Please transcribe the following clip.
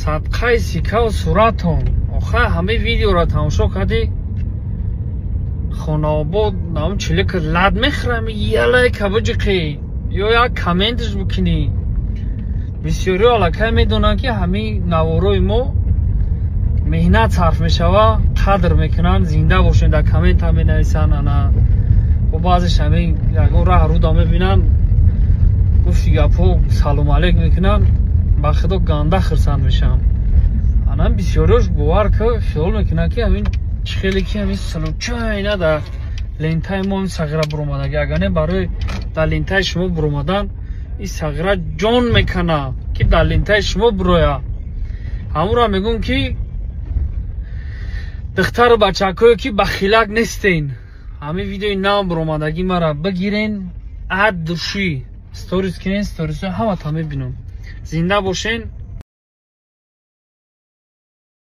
Садқаи сикаву суратон. Охай, ҳамаи видеоро тамошо кардӣ, хонаобод нам чилика лад мехӯрам, ялай кабуҷиқи ё як комментш бикунӣ. Бисёриҳо аллакай медонанд, ки ҳамин наворои мо меҳнат сарф мешава, қадр мекунанд. Зинда бошед, дар коммента менависанд. Ана бо баъзеш ҳамин ягон раҳ руда мебинанд, гуфти гапҳо, салому алейк мекунанд. Ба худо, ганда хирсанд мешавам. Ана бисёриҳош, бовар ка, хиёл мекунанд, ки ҳамин чӣ хеле ки ҳамин случайно дар лентаи мо ин сағира буромадаги. Агар не, барои дар лентаи шумо буромадан ин сағира ҷон мекана, ки дар лентаи шумо буроя. Ҳамонро мегӯм, ки духтару бачакҳое, ки бахилак нестен, ҳамин видеои нав буромадагӣ мара бигирен, от души сторис кунен, сторисҳои ҳамата мебинам. Зинда бошен.